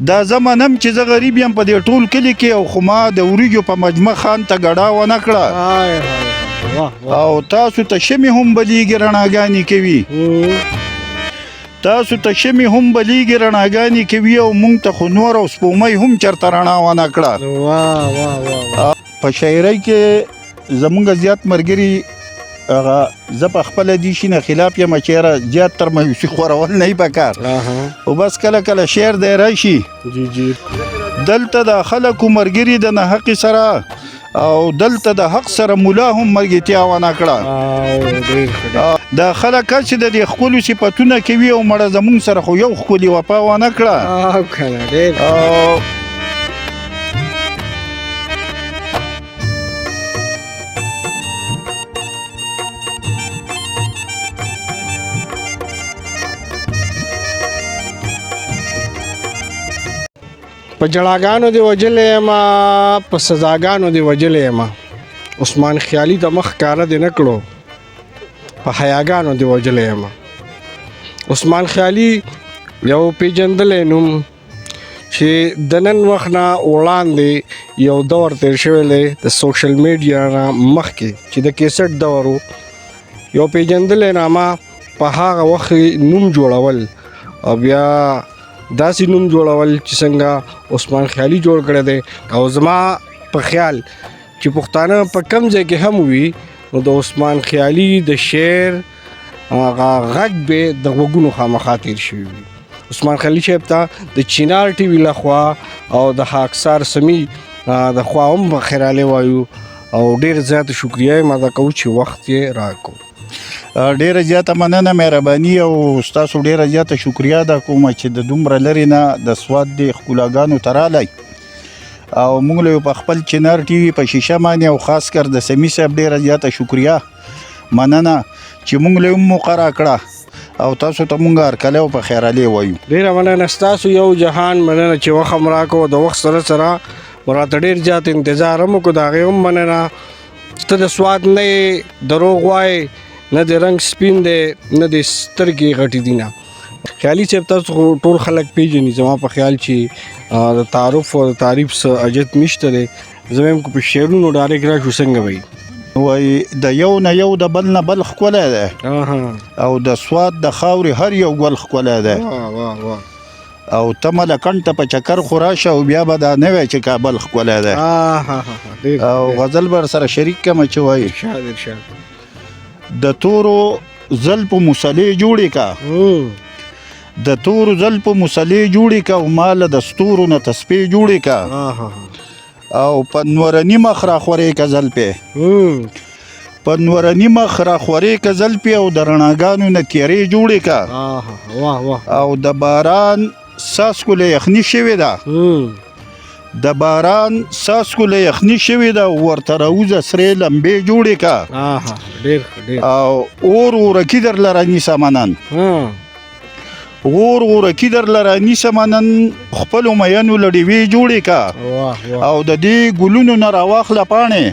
دا زه منم چې زه غریب یم په دې ټول کلي کې، او خو ما د وریجو په مجمع خان ته ګډا ونه کړه. او تاسو ته شمې هم بلیږي رڼاګانې کوي، تاسو ته شمې هم بلیږي رڼاګانې کوي، او مونږ ته خو نور او سپوږمۍ هم چېرته رڼا ونه کړه. په شاعرۍ کې زمونږ زیات ملګري هغه زه په خپله دې شي نه خلاف یم چې یاره زیات تر مایوسي خورول نه په کار، او بس کله کله شعر دی راشي. جی جی. دلته د خلکو ملګري د ناحقې سره، او دلته د حق سره مولا هم ملګرتیا ونه کړه. دا خلک چې د دې ښکلو صفتونه کوي، او مړه زمونږ سره خو یو ښکلې وفا ونه کړه. او په جړاګانو دی وجلې ما، په سزاګانو دی وجلې ما، عثمان خیالي د مخ کاره دی نه کړو، په حیاګانو دی وجلې ما. عثمان خیالي یو پیجندلې نوم چې د نن وخت نه وړاندې یو دور تیر شوی دی، د سوشل میډیا نه مخکې چې د کیسټ دور و، یو پیجندلې نامه په هغه وخت نوم جوړول، او بیا داسې نوم جوړول چې څنګه عثمان خیالي جوړ کړی دی. او زما په خیال چې پښتانه په کم ځای کې هم وي، نو د عثمان خیالي د شعر هغه غږ به د غوږونو خامخا تیر شوی وي. عثمان خیالي صاحب ته د چینار ټي وي لخوا او د خاکسار سمي د خوا هم خیرالی وایو، او ډېر زیات شکریه یې ادا کوو چې وخت یې راکړو. ډېره زیاته مننه، مهرباني، او ستاسو ډېره زیاته شکریه ادا کوم چې د دومره لرې نه د سوات دې ښکلاګانو ته رالی، او موږ له په خپل چینار ټي وي په شیشه باندې، او خاص کر د سمي صاحب ډېره زیاته شکریه مننه چې موږ له هم موقع راکړه، او تاسو ته موږ هرکلی او په خیرالې وایو. ډېره مننه ستاسو یو جهان مننه چې وخت هم راکړو، د وخت سره سره راته ډېر زیات انتظار هم وکړو، د هغې هم مننه. ته د سوات نه یې، دروغ وایې، نه د رنګ سپین دی، نه د سترګې غټې دي. نه خیالي صاحب تاسو خو ټول خلک پیژني، زما په خیال چې د تعارف او د تعریف څه حاجت نشته دی. زه وایم که په شعرونو ډایرکټ راشو څنګه به وي؟ وایي د یو نه یو د بل نه بل ښکلی دی، او د سوات د خاورې هر یو ګل ښکلی دی. او ته ملکڼ ته په چکر خو راشه، او بیا به دا نه وای چې کابل ښکلی دی. او غزل به سره شریک کړم چې وایي د تورو زلفو مصلې جوړې کا، د تورو زلفو مصلې جوړې کا، او ماله د ستورو نه تسپې جوړې کا، او په نورني مخ را خورې که زلفې، په نورني مخ را خورې که زلفې، او د رڼاګانو نه تیرې جوړې کا، او د باران څاڅکو له یخني شوې ده، د باران څاڅکو له یخني شوې ده، ورته راوځه سرې لمبې جوړې کا، او اور اورکي درله رانیسه منن، اور اورکي درله رانیسه منن، خپلو میینو له ډیوې جوړې کا، او د دې ګلونو نه راواخله پاڼې،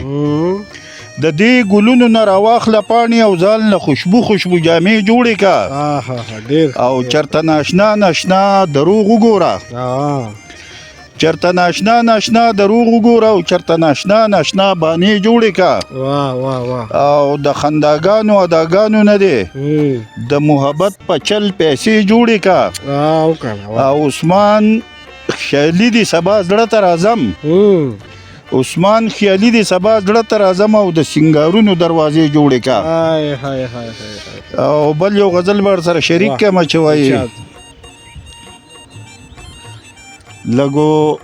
د دې ګلونو نه راواخله پاڼې، او ځان له خوشبو خوشبو جامې جوړې کا، او چېرته ناشنا ناشنا دروغ وګوره، چېرته ناشنا ناشنا دروغ وګوره، او چېرته ناشنا ناشنا بانې جوړې کا، او د خنداګانو اداګانو نه دی د محبت په چل پیسې جوړې کا، او عثمان خیالي دی سبا زړه ته راځم، عثمان خیالي دی سبا زړه ته راځم، او د سنګارونو دروازې جوړې کا. او بل یو غزل به ورسره شریک کړم چې وایي لږو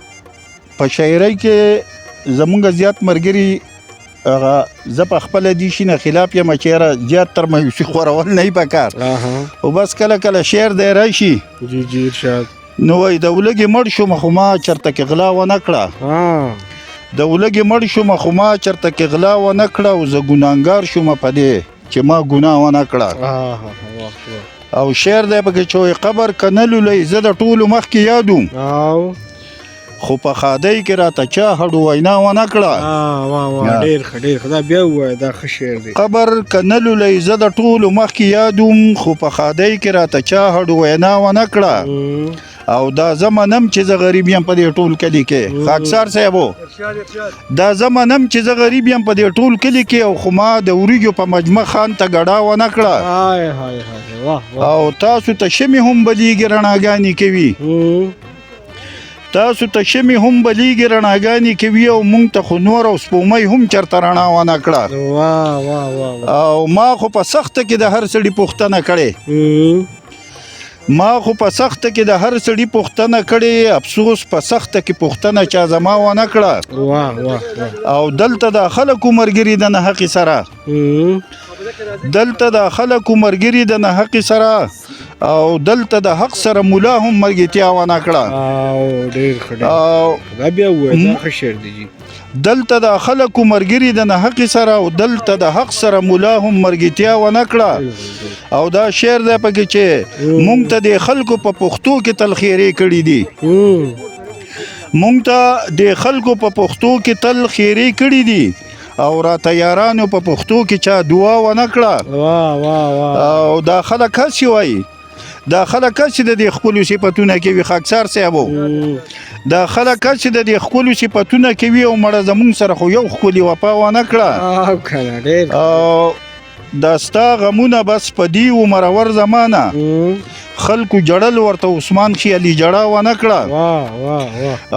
په شاعرۍ کې زمونږ زیات ملګري هغه زه په خپله دې شي نه خلاف یم چې یاره زیات تر مایوسي خورول نه په کار، او بس کله کله شعر دی راشي. جی جی ارشاد. نو وایي د ولږې مړ شوم خو ما چېرته کې غلا ونه کړه، د ولږې مړ شوم خو ما چېرته کې غلا ونه کړه، او زه ګناهګار شوم په دې چې ما ګناه ونه کړه. او شعر دی پکې چې وایي قبر که نه لولئ زه د ټولو مخکې یادوم، خو په ښادۍ کې راته چا هډو وینا ونه کړه. واه واه، ډېر ښه، ډېر ښه، دا بیا ووایه، دا ښه شعر دی. قبر که نه لولئ زه د ټولو مخکې یادوم، خو په ښادۍ کې راته چا هډو وینا ونه کړه. او دا زه منم چې زه غریب یم په دې ټول کلي کې. خاکسار صاحب، دا زه منم چې زه غریب یم په دې ټول کلي کې، او خو ما د وریجو په مجمع خان ته ګډا ونه کړه. هاي هاي هاي، واه واه. او تاسو ته شمې هم بلیږي رڼاګانې کوي، تاسو ته شمې هم بلیږي رڼاګانې کوي، او مونږ ته خو نور او سپوږمۍ هم چېرته رڼا ونه کړه. واه واه واه. او ما خو په سخته کې د هر سړي پوښتنه کړې، ما خو په سخته کې د هر سړي پوښتنه کړې، افسوس په سخته کې پوښتنه چا زما ونه کړه. واه واه. او دلته د خلکو مرګري د نحقې سره، دلته د خلکو مرګري د نحقې سره، او دلته د حق سره مولا هم مرګتیا ونه کړه. او ډېر ښه. او دا بیا ووایه، دا ښه شعر دی جي. دلته د خلکو مرګري د نحقې سره، او دلته د حق سره مولا هم مرګتیا ونه کړه. او دا شعر دی پکې چې مونږ ته د خلکو په پښتو کې تل خیرې کړې دي، مونږ ته د خلکو په پښتو کې تل خیرې کړې دي، او راته یارانو په پښتو کې چا دعا ونه کړه. واه واه واه. او دا خلک هسې وایي، دا خلک هسې د دې ښکلو صفتونه کوي. خاکسار صاحب، دا خلک هسې د دې ښکلو صفتونه کوي، او مړه زمونږ سره خو یو ښکلې وفا ونه کړه. او کنه، ډېر. او دا ستا غمونه بس په دې عمرور زمانه، خلکو جړل ورته عثمان خیالي جړا ونه کړه. واه واه واه.